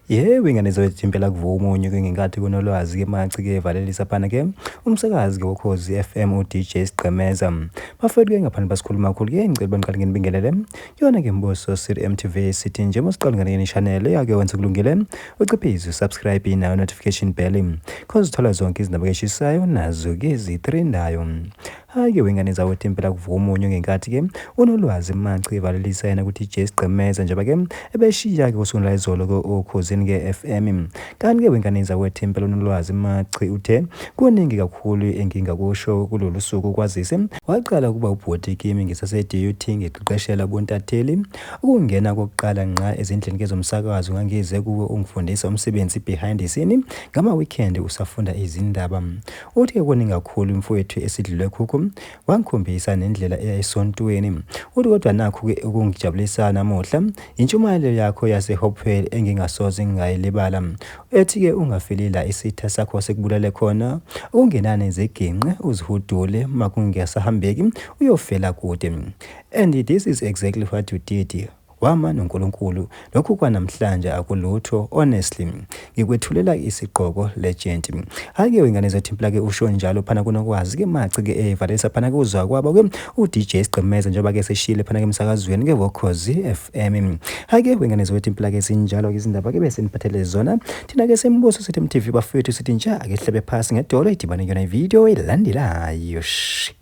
Yebo, ingane zethu impela kuvuka umunyu ke ngenkathi kunolwazi ke maci ke evalelisa phana ke umsakazi ke woKhozi FM uDJ Sigqemeza. Bafethu ke ngaphandle basikhuluma kakhulu ke ngicela baniqale nginibingelele. Yona ke Mbuso City MTV sithi nje masiqale ngane channel yake wenza kulungile uciphize subscribe nayo notification bell cause uthola zonke izindaba eshisayo nazo ke zitrendayo. Hhayi-ke wengane zawethu impela kuvuka umunyu ngenkathi-ke uNolwazi Manci evalelisa yena ku-DJ Sigqemeza njengoba-ke ebeshiya-ke usuku lwayizolo-ke oKhozini-ke FM. Kanti-ke wengane zawethu impela uNolwazi Machi uthe kuningi kakhulu engingakusho kulolu suku kwazise waqala ukuba ubhuti kimi ngisase-DUT ngiqeqeshela ubuntatheli. Ukungena kokuqala ngqa ezindlini kezomsakazo ngangize kuwe ungifundisa umsebenzi behind the scene ngama-weekend usafunda izindaba. Uthi-ke kuningi kakhulu mfowethu esidlule khukhu, wangikhombisa nendlela eya esontweni. Uthi kodwa nakhu-ke okungijabulisa namuhla, yintshumayelo yakho yaseHopewell engingasoze ngayilibala. Ethi-ke ungafeli la isitha sakho sikubulale khona, okungenani ziginqe uzihudule makungasahambeki uyofela kude. And this is exactly what you did. Wama noNkulunkulu. Lokhu kwanamhlanje akulutho honestly. Ngikwethulela isigqoko legend. Hhayi-ke wengane zethu impela-ke usho njalo phana kunokwazi-ke maci-ke evalelisa phana-ke uzwa kwabo-ke uDJ Sigqemeza njengoba-ke seshiyile phana-ke emsakazweni ke woKhozi FM. Hhayi-ke wengane zethu impela-ke zinjalo-ke izindaba-ke bese niphathele zona. Thina-ke sembuso sithi MTV bafethu sithi nje ake sihlebe phasi ngedolo idibane kuyona ividiyo elandelayo. Shh.